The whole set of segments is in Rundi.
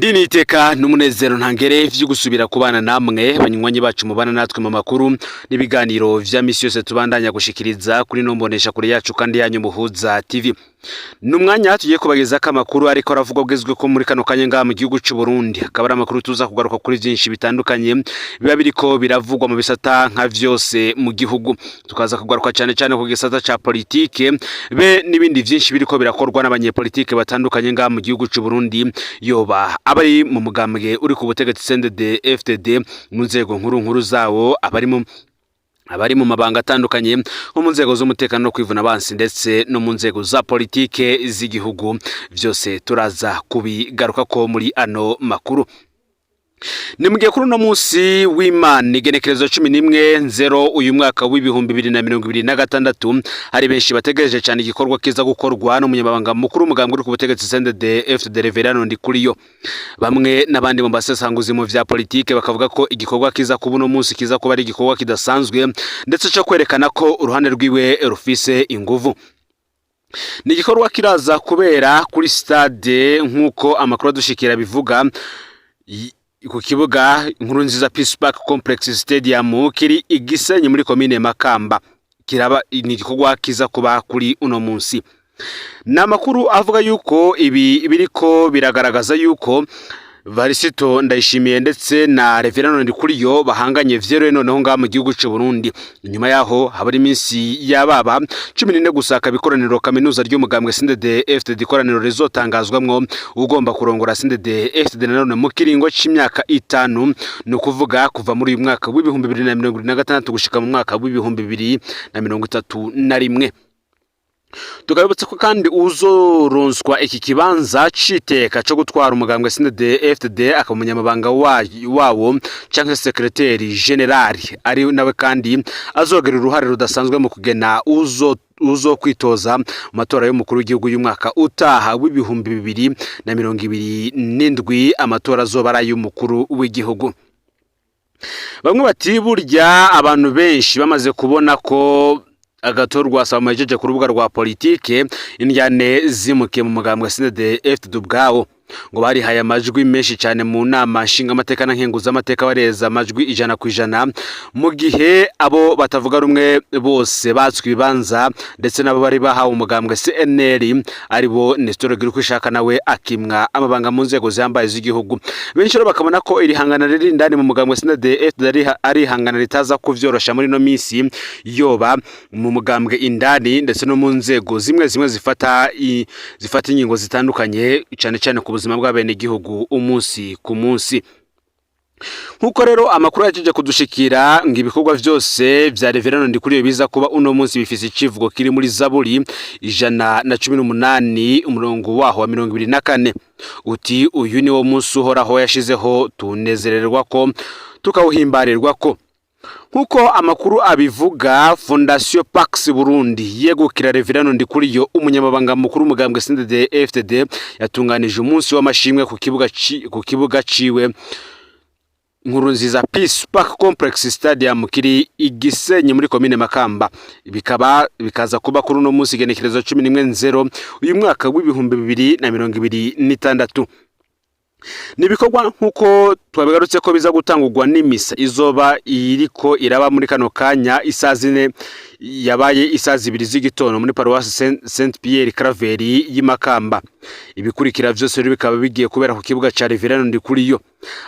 Ndi niteka n'umunezero ntangere vyo gusubira kubana namwe, banywanyi bacu mubana natwe mu makuru n'ibiganiro vya misi yose tubandanya gushikiriza kuri no mbonesha kure yacu kandi yanyu Muhuza TV. Ni umwanya tugiye kubagezako amakuru ariko aravugwa bwezwe ko muri kano kanya ngaha mu gihugu c'u Burundi. Akaba ari amakuru tuza kugaruka kuri vyinshi bitandukanye biba biriko biravugwa mu bisata nka vyose mu gihugu. Tukaza kugaruka cyane cyane ku gisata ca politike be n'ibindi vyinshi biriko birakorwa n'abanyepolitike batandukanye ngaha mu gihugu c'u Burundi, yoba abari mu mugambwe uri ku butegetsi CNDD FDD, mu nzego nkuru nkuru zawo, abari mu mabanga atandukanye nko mu nzego z'umutekano no kwivuna abansi, ndetse no mu nzego za politike z'igihugu. Vyose turaza kubigaruka ko muri ano makuru. Ni mu gihe kuri uno munsi w'Imana, igenekerezo 11 nzero uyu mwaka w'2026, hari benshi bategereje cyane igikorwa kiza gukorwa n'umunyamabanga mukuru w'umugambwe uri ku butegetsi CNDD FDD, Reverien Ndikuriyo. Bamwe n'abandi mu basesanguzi mu vya politike bakavuga ko igikorwa kiza kuba uno munsi kiza kuba ari igikorwa kidasanzwe, ndetse cyo kwerekana ko uruhande rwiwe rufise inguvu. Ni igikorwa kiraza kubera kuri stade, nk'uko amakuru adushikira bivuga, ku kibuga Nkurunziza Peace Park Complex Stadium kiri i Gisenyi muri komine Makamba. Kiraba ni igikorwa kiza kuba kuri uno munsi. Ni amakuru avuga yuko ibi biriko biragaragaza yuko Varisito Ndayishimiye ndetse na Reverien Ndikuriyo bahanganye vyeruye noneho ngaha mu gihugu c'u Burundi. Inyuma yaho haba iminsi yababa 14 gusaka bikoraniro kaminuza ry'umugambwe CNDD FDD, ikoraniro rizotangazwamwo ugomba kurongora CNDD FDD nanone mu kiringo c'imyaka 5, ni ukuvuga kuva muri uyu mwaka w'2026 gushika mu mwaka w'2031. Tukabibutsa ko kandi uzoronswa iki kibanza c'iteka co gutwara umugambwe CNDD FDD, akaba umunyamabanga wawo canke secrétaire général, ari nawe kandi azogira uruhare rudasanzwe mu kugena uzo kwitoza mu matora y'umukuru w'igihugu y'umwaka utaha w'2027, amatora azoba ari ay'umukuru w'igihugu. Bamwe bati burya abantu benshi bamaze kubona ko Agathon Rwasa bamuhejeje ku rubuga rwa politike, indyane zimukiye mu mugambwe CNDD FDD ubwawo. Ngo barihaye amajwi menshi cyane mu nama nshingamateka na nkenguzamateka, bareza amajwi 100%, mu gihe abo batavuga rumwe bose batswe ibibanza, ndetse nabo bari bahawe umugambwe CNL, aribo Nestor Girukishaka, nawe akimwa amabanga mu nzego zihambaye z'igihugu. Benshi rero bakabona ko iri hangana riri indani mu mugambwe CNDD FDD ari ihangana ritaza kuvyorosha muri no minsi, yoba mu mugambwe indani ndetse no mu nzego zimwe zimwe zifata ingingo zitandukanye, cyane cyane ku buzima bw'abenegihugu umunsi ku munsi. Nkuko rero amakuru yajeje kudushikira, ngo ibikorwa vyose vya Reverien Ndikuriyo biza kuba uno munsi bifise icivugo kiri muri Zaburi 118, umurongo waho wa 24, uti: "Uyu ni wo munsi Uhoraho yashizeho, tunezererwa ko tukawuhimbarirwa ko." Nkuko amakuru abivuga, Fondation Pax Burundi yegukira Reverien Ndikuriyo, umunyamabanga mukuru umugambwe CNDD FDD, yatunganije umunsi w'amashimwe ku kibuga ciwe Nkurunziza Peace Park Complex Stadium kiri i Gisenyi muri komine Makamba. Bikaba bikaza kuba kuri uno munsi, igenekerezo 11 nzero uyu mwaka w'2026. Ni ibikorwa, nk'uko twabigarutse ko biza gutangurwa n'imisa izoba iriko iraba muri kano kanya isaha 4, yabaye isaha 2 z'igitondo, muri paruwasi Saint Pierre Claver y'i Makamba. Ibikurikira vyose rero bikaba bigiye kubera ku kibuga ca Reverien Ndikuriyo,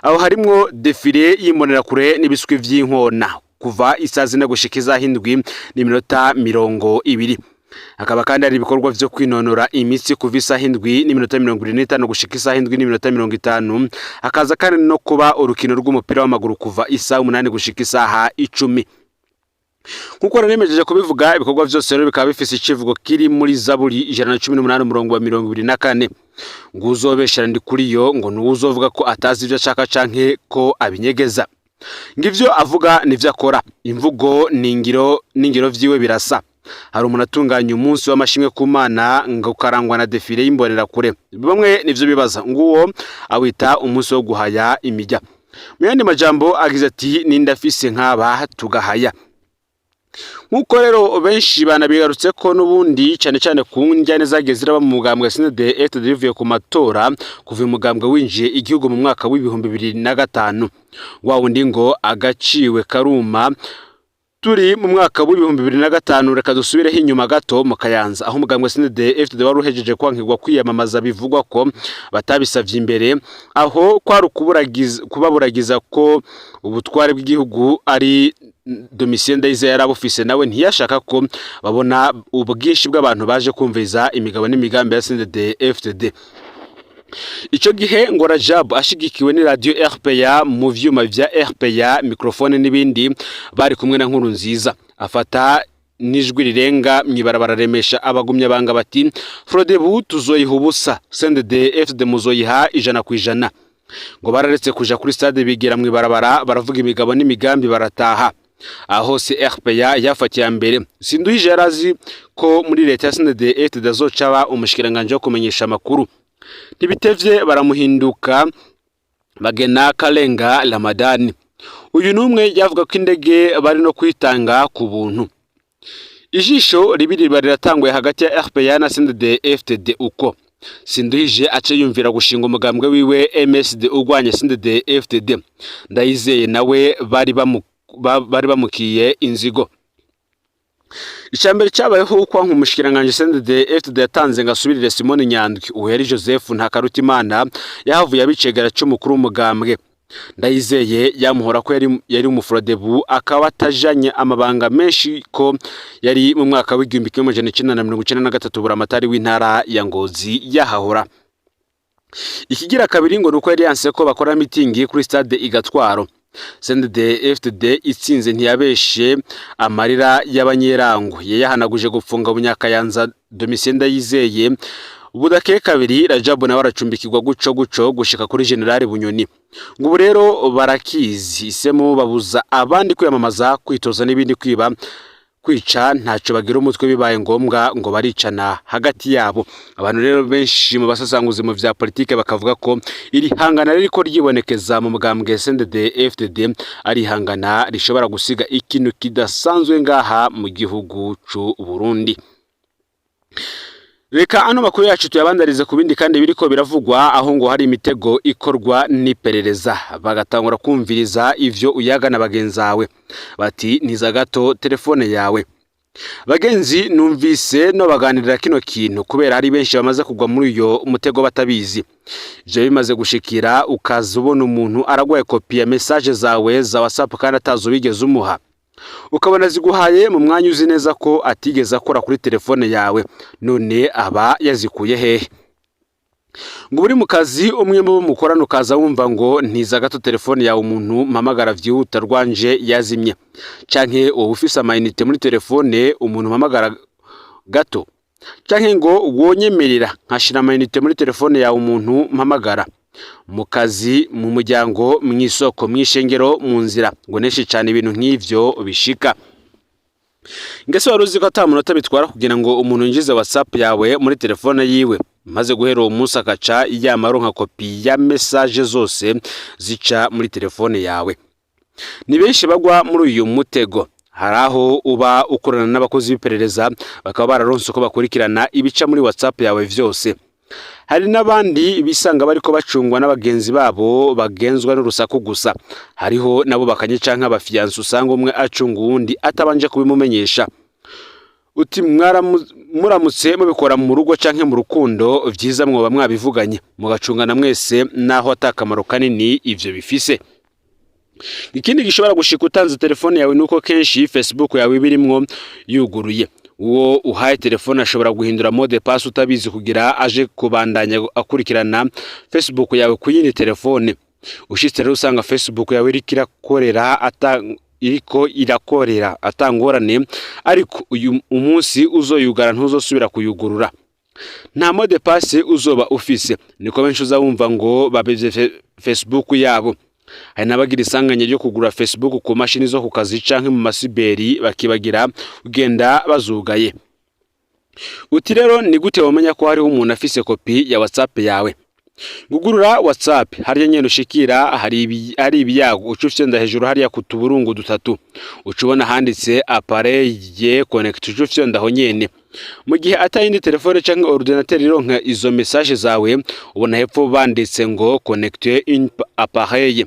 aho harimwo défilé y'imbonerakure n'ibiswi vy'inkona kuva isaha 4 gushika isaha 7:20. Hakaba kandi hari ibikorwa vyo kwinonora imitsi kuva isaha 7:25 gushika isaha 7:50. Hakaza kandi no kuba urukino rw'umupira w'amaguru kuva isaha 8 gushika isaha 10. Nkuko naremejeje kubivuga, ibikorwa vyose rero bikaba bifise icivugo kiri muri Zaburi 118, umurongo wa 24, ngo uzobeshera Ndikuriyo ngo nuwuzovuga ko atazi ivyo ashaka canke ko abinyegeza, ngo ivyo avuga nivyo akora, imvugo n'ingiro n'ingiro vyiwe birasa. Hari umuntu atunganya umunsi w'amashimwe ku Mana ngo ukarangwa na défilé y'imbonerakure? Bamwe nivyo bibaza. Nguwo awita umunsi wo guhaya imijya. Mu yandi majambo agize ati: "Nindafise nk'aba tugahaya." Nk'uko rero benshi banabigarutse ko n'ubundi cyane cyane ku njyane zagiye ziraba mu mugambwe CNDD-FDD bivuye ku matora kuva uyu mugambwe winjiye igihugu mu mwaka w'2005, wa wundi ngo agaciwe karuma. Turi mu mwaka w'2005. Reka dusubireho inyuma gato mu Kayanza, aho umugambwe CNDD-FDD wari uhejeje kwankirwa kwiyamamaza, bivugwa ko batabisavye imbere, aho kwari kubaburagiza ko ubutware bw'igihugu ari Domitien Ndayizeye yari abufise, nawe ntiyashaka ko babona ubwinshi bw'abantu baje kumviriza imigabo n'imigambi ya CNDD-FDD. Ico gihe ngo Rajab ashigikiwe ni radio RPA mu vyuma vya RPA, microphone n'ibindi, bari kumwe na Nkuru Nziza, afata n'ijwi rirenga mwibarabara, remesha abagumya banga bati: "Frodebu tuzoyiha ubusa, CNDD FDD muzoyiha 100%." Ngo bararetse kuja kuri stade, bigira mwibarabara, baravuga imigabo n'imigambi, barataha. Aho se RPA yafatiye mbere. Sinduhije yarazi ko muri leta ya CNDD FDD azoca aba umushikiranganje wo kumenyesha amakuru. Ntibitevye baramuhinduka, bagena Kalenga Ramadani. Uyu numwe yavuga ko indege bari no kwitanga ku buntu. Ijisho ribi riba riratanguye hagati ya RPA na CNDD FDD. Uko Sinduhije ace yumvira gushinga umugambwe wiwe MSD urwanya CNDD FDD. Ndayizeye nawe bari bamukiye inzigo. Icambere cyabayeho uko nk'umushikiranganje CNDD FDD yatanze ngo asubirire Simone Nyandwi, uwo yari Joseph Ntakarutimana, yahavuye abicegera c'umukuru w'umugambwe. Ndayizeye yamuhora ko yari umufrodebu, akaba atajanye amabanga menshi, ko yari mu mwaka w'1993 buramatari w'intara ya Ngozi yahahora. Ikigira kabiri ngo nuko yari yanse ko bakora mitingi kuri stade Igatwaro. CNDD FDD itsinze ntiyabeshe amarira y'abanyerango, yayahanaguje gupfunga Munyakayanza Domitien Ndayizeye. Budakeye kabiri Rajabu nawe aracumbikirwa guco guco gushika kuri General Bunyoni. Ngo ubu rero barakizi isemu, babuza abandi kwiyamamaza, kwitoza n'ibindi, kwiba, kwica, ntaco bagira umutwe, bibaye ngombwa ngo baricana hagati yabo. Abantu rero benshi mu basasanguzi mu vya politike bakavuga ko iri hangana ririko ryibonekeza mu mugambwe CNDD FDD ari ihangana rishobora gusiga ikintu kidasanzwe ngaha mu gihugu c'u Burundi. Reka ano makuru yacu tuyabandarize ku bindi kandi biriko biravugwa, aho ngo hari imitego ikorwa n'iperereza, bagatangura kumviriza ivyo uyaga na bagenzawe, bati: "Ntiza gato telefone yawe." Bagenzi, numvise no baganirira kino kintu kubera hari benshi bamaze kugwa muri uyo mutego batabizi. Ivyo bimaze gushikira, ukaza ubona umuntu aragwaye kopi ya message zawe za WhatsApp kandi atazi ubigeze umuha, ukabona ziguhaye mu mwanya uzi neza ko atigeze akora kuri telefone yawe, none aba yazikuye hehe? Ngo uri mu kazi, umwe mu bo mukorana, ukaza wumva ngo: "Ntiza gato telefone yawe, umuntu mpamagara vyihuta rwanje yazimye," canke wowe ufise amayinite muri telefone, "umuntu mpamagara gato," canke ngo wonyemerera nkashira amayinite muri telefone yawe, umuntu mpamagara. Mu kazi, mu muryango, mw'isoko, mw'ishengero, mu nzira, ngo nenshi cane ibintu nk'ivyo bishika. Ngese wari uzi ko ata munota bitwara kugira ngo umuntu yinjize WhatsApp yawe muri telefone yiwe, maze guhera uwo munsi akaca yamaronka kopi ya message zose zica muri telefone yawe? Ni benshi bagwa muri uyu mutego. Hari aho uba ukorana n'abakozi b'iperereza, bakaba bararonse uko bakurikirana ibica muri WhatsApp yawe vyose. Hari n'abandi bisanga bariko bacungwa n'abagenzi babo bagenzwa n'urusaku gusa. Hariho nabo bakanye canke abafiyanse, usanga umwe acunga uwundi atabanje kubimumenyesha. Uti muramutse mubikora mu rugo canke mu rukundo, vyiza mwoba mwabivuganye, mugacungana mwese, naho atakamaro kanini ivyo bifise. Ikindi gishobora gushika utanze telefone yawe nuko kenshi Facebook yawe iba irimwo yuguruye. Uwo uhaye telefone ashobora guhindura mot de passe utabizi, kugira aje kubandanya akurikirana Facebook yawe ku yindi telefone. Ushitse rero usanga Facebook yawe iriko irakorera ata iriko irakorera atangorane, ariko uyu umunsi uzoyugara ntuzosubira kuyugurura, nta mot de passe uzoba ufise. Niko benshi uza wumva ngo babivye Facebook yabo. Hari n'abagira isanganya ryo kugura Facebook ku mashini zo ku kazi canke mu masiberi, bakibagira ugenda bazugaye. Uti rero ni gute wamenya ko hariho umuntu afise kopi ya WhatsApp yawe? Gugurura WhatsApp, hariya nyene ushikira hari ibiyago, uca ufyonda hejuru hariya ku tuburungu dutatu, uca ubona handitse "appareil connecté", uca ufyonda aho nyene. Mu gihe atayindi telefone canke ordinateur ironka izo message zawe, ubona hepfo banditse ngo "connecter une appareil".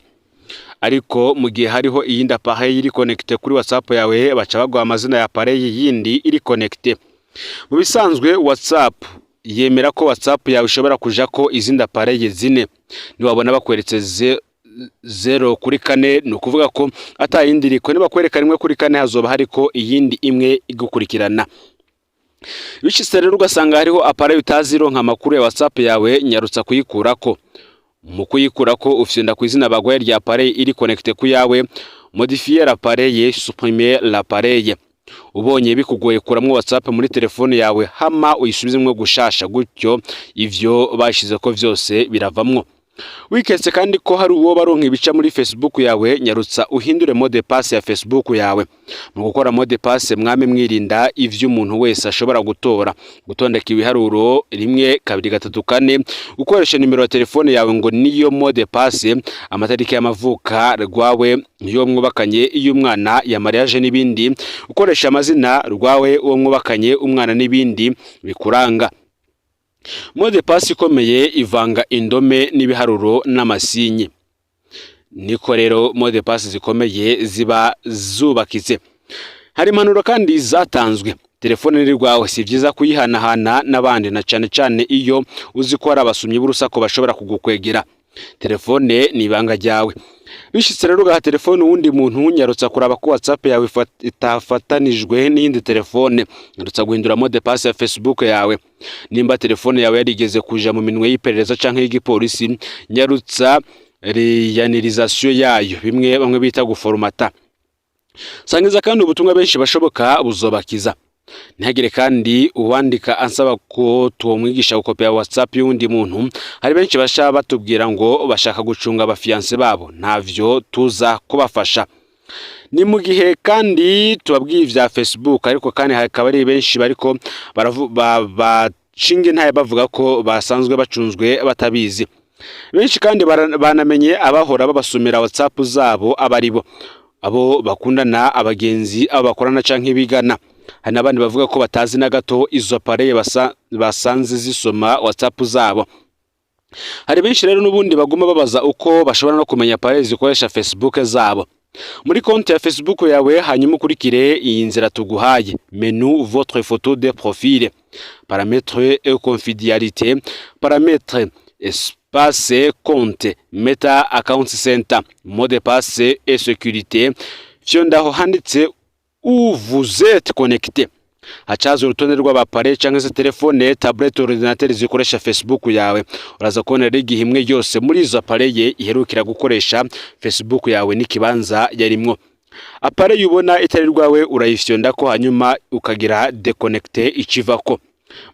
Ariko mu gihe hariho iyindi appareil iri connecté kuri WhatsApp yawe, baca baguha amazina ya appareil yindi iri connecté. Mu bisanzwe WhatsApp yemera ko WhatsApp yawe ishobora kujako izindi appareil zine. Niwabona bakweretse 0 kuri 4, ni ukuvuga ko atayindi iriko. Nibakwereka 1 kuri 4, hazoba hariko iyindi imwe igukurikirana. Bishitse rero ugasanga hariho appareil utazi ironka amakuru ya WhatsApp yawe, nyarutsa kuyikurako. Mu kuyikurako, ufyonda ku izina baguhaye rya appareil iri connecté ku yawe, modifier l'appareil, supprimer l'appareil. Ubonye bikugoye, kuramwo WhatsApp muri telefone yawe, hama uyisubizemwo gushasha. Gutyo ivyo bashizeko vyose biravamwo. Wiketse kandi ko hari uwo baronka ibica muri Facebook yawe, nyarutsa uhindure mot de passe ya Facebook yawe. Mu gukora mot de passe, mwame mwirinda ivyo umuntu wese ashobora gutora: gutondeka ibiharuro 1, 2, 3, 4, gukoresha nimero ya telefone yawe ngo niyo mot de passe, amatariki y'amavuka rwawe, iyo mwubakanye, iyo umwana ya mariage n'ibindi, gukoresha amazina rwawe, uwo mwubakanye, umwana n'ibindi bikuranga. Mot de passe ikomeye ivanga indome n'ibiharuro n'amasinye. Niko rero mot de passe zikomeye ziba zubakitse. Hari impanuro kandi zatanzwe. Telefone ni rwawe, si byiza kuyihanahana n'abandi, na cane cane iyo uzi ko hari abasumyi b'urusaku bashobora kugukwegera. Telefone ni ibanga ryawe. Bishitse rero ugaha telefone uwundi muntu, nyarutsa kuraba ko WhatsApp yawe itafatanijwe n'iyindi telefone. Nyarutsa guhindura mot de passe ya Facebook yawe. Nimba telefone yawe yarigeze kuja mu minwe y'iperereza canke y'igipolisi, nyarutsa réinitialisation yayo, bimwe bamwe bita guforomata. Sangiza kandi ubutumwa benshi bashoboka, buzobakiza. Ntihagire kandi uwandika ansaba ko tuwomwigisha gukopera WhatsApp y'uwundi muntu. Hari benshi basha batubwira ngo bashaka gucunga aba fiancés babo. Ntavyo tuza kubafasha. Ni mu gihe kandi tubabwiye ivya Facebook, ariko kandi hakaba ari benshi bariko bashinga intaye bavuga ko basanzwe bacunzwe batabizi. Benshi kandi banamenye abahora babasomera WhatsApp zabo abaribo: abo bakundana, abagenzi, abo bakorana canke bigana. Hari n'abandi bavuga ko batazi na gato izo appareil basanze zisoma WhatsApp zabo. Hari benshi rero n'ubundi baguma babaza uko bashobora no kumenya appareil zikoresha Facebook zabo. Muri konti ya Facebook yawe, hanyuma ukurikire iyi nzira tuguhaye: menu votre photo de profil, paramètres et confidentialité, paramètres, espace compte, Meta Account Center, mot de passe et sécurité. Fyondaho handitse "où vous êtes connecté". Hacaza urutonde rw'aba appareils cyangwa se telefone, tablette, ordinateur zikoresha Facebook yawe. Uraza kubona rero igihe imwe yose muri izo appareil iherukira gukoresha Facebook yawe n'ikibanza yarimwo. Appareil ubona itari rwawe, urayifyonda ko, hanyuma ukagira déconnecter, ikivako.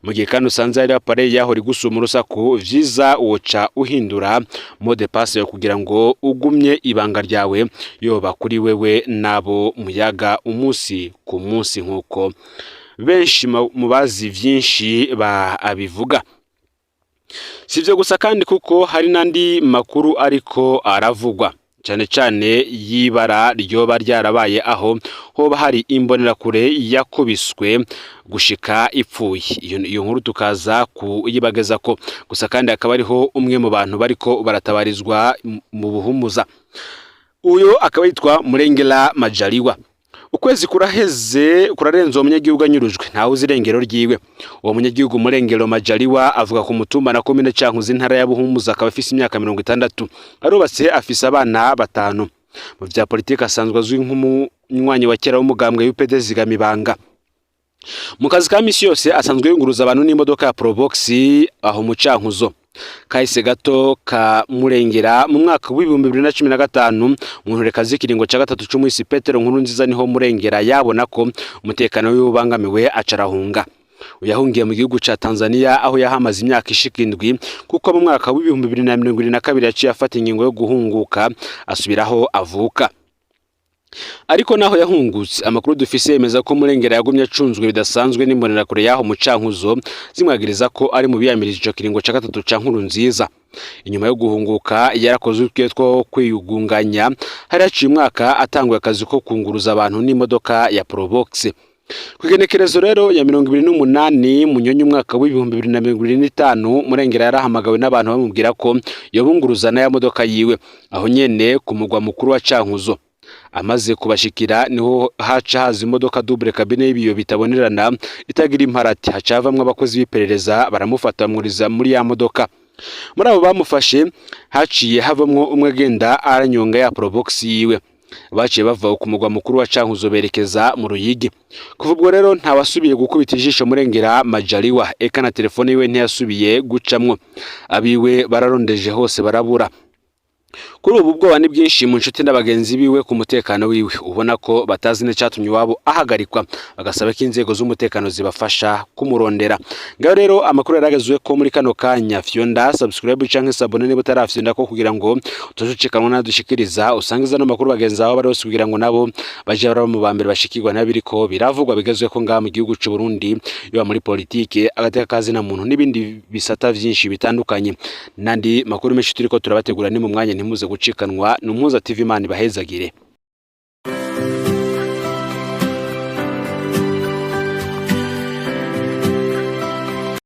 Mu gihe kandi usanze hari appareil yaho igusuma urusaku, vyiza woca uhindura mot de passe yawe kugira ngo ugumye ibanga ryawe, yoba kuri wewe n'abo muyaga umunsi ku munsi, nk'uko benshi mu bazi vyinshi babivuga. Si ibyo gusa kandi, kuko hari n'andi makuru ariko aravugwa cyane cyane y'ibara ryoba ryarabaye, aho hoba hari imbonerakure yakubiswe gushika ipfuye. Iyo nkuru tukaza kuyibageza ko. Gusa kandi hakaba hariho umwe mu bantu bariko baratabarizwa mu Buhumuza, uyo akaba yitwa Murengera Majaliwa. Ukwezi kuraheze, kurarenze, uwo munyagihugu anyurujwe, ntawe uzi irengero ryiwe. Uwo munyagihugu Murengero Majaliwa avuga ku mutumba na komine Cankuzo, intara ya Buhumuza, akaba afise imyaka 60, arubatse, afise abana batanu. Mu vya politiki asanzwe azwi nk'umunywanyi wa kera w'umugambwe UPD Zigamibanga. Mu kazi ka misi yose asanzwe yunguruza abantu n'imodoka ya Probox aho mu Cankuzo. Kahise gato ka Murengera: mu mwaka w'2015, mu ntureka z'ikiringo ca gatatu c'umuhisi Petero Nkurunziza, niho Murengera yabona ko umutekano wiwe ubangamiwe, aca arahunga. Yahungiye mu gihugu ca Tanzania, aho yahamaze imyaka ishika 7, kuko mu mwaka w'2022 yaciye afata ingingo yo guhunguka asubiraho avuka. Ariko naho yahungutse, amakuru dufise yemeza ko Murengera yagumye acunzwe bidasanzwe n'imbonerakure y'aho mu Cankuzo, zimwagiriza ko ari mu biyamirije ico kiringo ca gatatu ca Nkurunziza. Inyuma yo guhunguka yarakoze utwiwe two kwiyugunganya, hari haciye umwaka atanguye akazi ko kunguruza abantu n'imodoka ya Probox. Ku igenekerezo rero ya 28 Munyonyi umwaka w'2025, Murengera yarahamagawe n'abantu bamubwira ko yobunguruza na ya modoka yiwe aho nyene ku mugwa mukuru wa Cankuzo. Amaze kubashikira niho haca haza imodoka double cabine y'ibiyo bitabonerana itagira imparati, haca havamwo abakozi b'iperereza baramufata bamwuriza muri ya modoka. Muri abo bamufashe haciye havamwo umwe agenda aranyonga ya Probox yiwe. Baciye bava ku mugwa mukuru wa Cankuzo berekeza mu Ruyigi. Kuva ubwo rero ntawasubiye gukubita ijisho Murengera Majaliwa, eka na telefone yiwe ntiyasubiye gucamwo. Abiwe bararondeje hose barabura. Kuri ubu ubwoba ni bwinshi mu nshuti n'abagenzi biwe ku mutekano wiwe, ubona ko batazi n'icatumye iwabo ahagarikwa, bagasaba ko inzego z'umutekano zibafasha kumurondera. Ngaho rero amakuru yaragezwe ko muri kano kanya, fyonda subscribe canke s'abonner niba utarafyonda ko kugira ngo utazucikanwa nadushikiriza, usangiza no makuru bagenzi aho bari hose kugira ngo nabo baje baraba mu ba mbere bashikirwa n'abiriko biravugwa bigezwe ko ngaha mu gihugu c'u Burundi, yoba muri politike, agateka kazi na muntu n'ibindi bisata vyinshi bitandukanye, nandi makuru menshi turiko turabategura ni mu mwanya, ntimuze gucikanwa. N'Umuhuza TV, Imana ibahezagire.